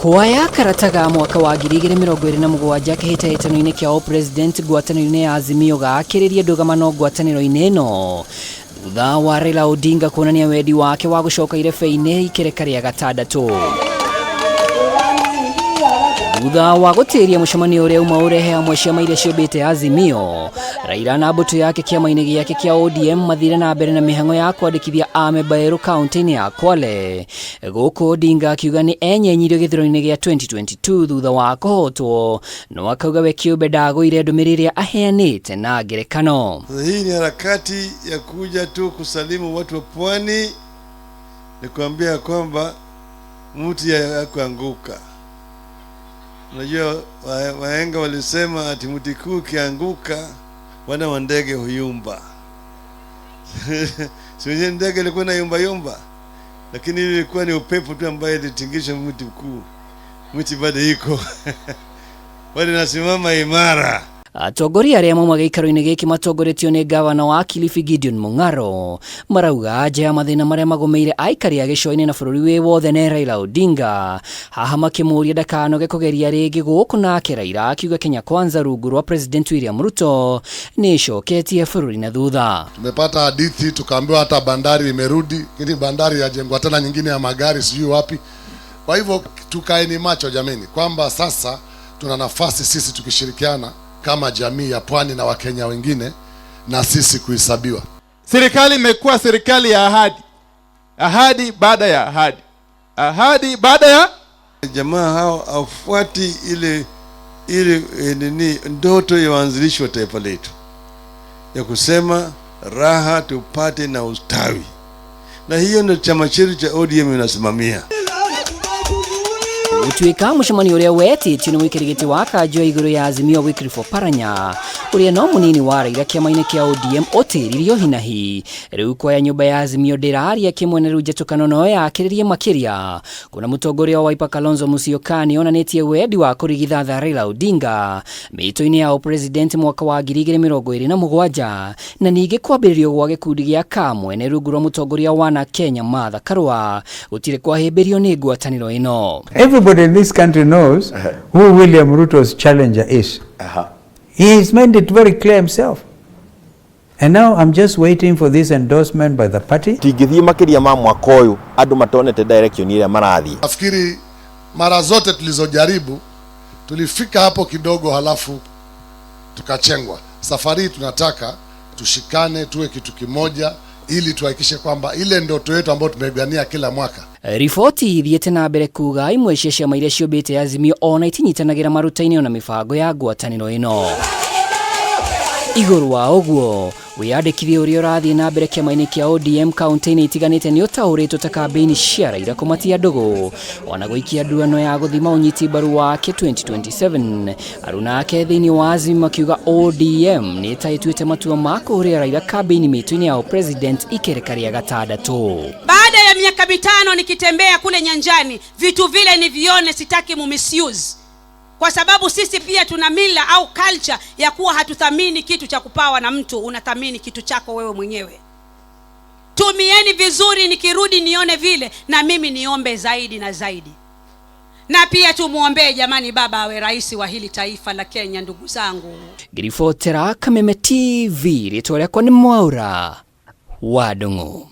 Kwaya karataga mwaka wa 2027 kĩhĩtahĩtano-inĩ kĩa ũpresident ngwatanĩro-inĩ ya Azimio gakĩrĩria ndũgamano ngwatanĩro-inĩ ĩno thutha wa Raila Odinga kuonania wendi wake wa gũcoka irebe-inĩ ikereka rĩa gatandatũ. Thutha wa gũtĩria mũcemanio ũrĩa uma ũrehe hamwe ciama iria ciũmbĩte Azimio, Raila na mbũtũ yake kĩama-inĩ gĩake kĩa ODM mathire na mbere na mĩhang'o ya kwandĩkithia amemba erũ kaunti-inĩ ya Kwale. Gũkũ Odinga akiuga nĩ enyenyirio gĩthurano-inĩ gĩa 2022 thutha wa kũhotwo, no akauga we kĩũmbe ndagũire ndũmĩrĩri ĩrĩa aheanĩte na ngerekano. Sasa hii ni harakati ya kuja tu kusalimu watu wa pwani, ni kuambia kwamba mti hakuanguka. Unajua wahenga walisema ati mti kuu ukianguka wana wa ndege huyumba. Si wenyewe ndege ilikuwa na yumba yumba, lakini ile ilikuwa ni upepo tu ambaye ilitingisha mti mkuu. Mti bado iko bado inasimama imara. Atongoria arĩa mauma gĩikaro-inĩ gĩkĩ matongoretio nĩ gavana wa Kilifi Gideon Mung'aro marauga nja ya mathĩna marĩa magũmĩire aikari a gĩcũa-inĩ na bũrũri wĩ wothe nĩ Raila Odinga, haha makĩmũria ndakanoge kũgeria rĩngĩ gũkũ, nake Raila akiuga Kenya Kwanza rungu rwa President William Ruto nĩ ĩcoketie bũrũri na thutha. Tumepata hadithi tukaambiwa hata bandari imerudi, lakini bandari yajengwa tena nyingine ya magari sijui wapi. Kwa hivyo tukaeni macho jameni, kwamba sasa tuna nafasi sisi tukishirikiana kama jamii ya pwani na Wakenya wengine na sisi kuhesabiwa. Serikali imekuwa serikali ya ahadi, ahadi baada ya ahadi, ahadi baada ya jamaa hao hawafuati ile ile nini ndoto ya waanzilishi wa taifa letu ya kusema raha tupate na ustawi, na hiyo ndio chama chetu cha ODM inasimamia. Gũtuĩka mũcemanio ũrĩa wetĩtio nĩ mũikarĩri gĩtĩ wa kanjũ ya igũrũ ya Azimio Wycliffe Oparanya, ũrĩa no mũnini wa Raila kĩama-inĩ kĩa ODM, ũtĩririo hinahi, rĩu kwaya nyũmba ya Azimio ndĩraria kĩmwe na rĩu njatũkano no yakĩrĩrie makĩria kuna mũtongoria wa Wiper Kalonzo Musyoka nĩonanĩtie wendi wa kũrigithatha Raila Odinga mĩito-inĩ ya ũpresident mwaka wa 2027, na ningĩ kwambĩrĩrio gwa gĩkundi gĩa Kamwene rungu rwa mũtongoria wa na Kenya Martha Karua gũtirĩ kwahĩmbĩrio nĩ ngwatanĩro ĩno. Everybody in this country knows who William Ruto's challenger is. He has made it very clear himself. And now I'm just waiting for this endorsement by the party. Tingĩthiĩ makĩria ma mwaka ũyũ andũ matonete direction ĩrĩa marathiĩ. Nafikiri mara zote tulizojaribu tulifika hapo kidogo, halafu tukachengwa. Safari hii tunataka tushikane, tuwe kitu kimoja, ili tuhakikishe kwamba ile ndoto yetu ambayo tumepigania kila mwaka. Riboti ithiĩte na mbere kuga imwe cia ciama iria ciũmbĩte Azimio ona itinyitanagĩra maruta-inĩ ona mĩbango ya ngwatanĩro ĩno. Igũrũ wa ũguo, wĩyandĩkithia ũrĩa ũrathiĩ na mbere kĩama-inĩ kĩa ODM kaunti-inĩ itiganĩte nĩ ũtaũrĩtwo ta kambĩini cia Raila kũmatia ndũgũ ona gũikia nduano ya gũthima ũnyiti mbaru wake 2027. Aruna ake thĩinĩ wa Azimio makiuga ODM nĩ ta ĩtuĩte matua ma kũhũrĩra Raila kambĩini mĩtũ-inĩ ya ũpresident ikereka rĩa gatandatũ. Baada ya miaka 5 nikitembea kule nyanjani, vitu vile nivione, sitaki mu misuse, kwa sababu sisi pia tuna mila au culture ya kuwa hatuthamini kitu cha kupawa na mtu, unathamini kitu chako wewe mwenyewe. Tumieni vizuri, nikirudi nione vile, na mimi niombe zaidi na zaidi. Na pia tumuombee jamani, baba awe rais wa hili taifa la Kenya, ndugu zangu. Ngiribotera Kameme TV, rĩtwa rĩakwa nĩ Mwaura wa Ndung'u.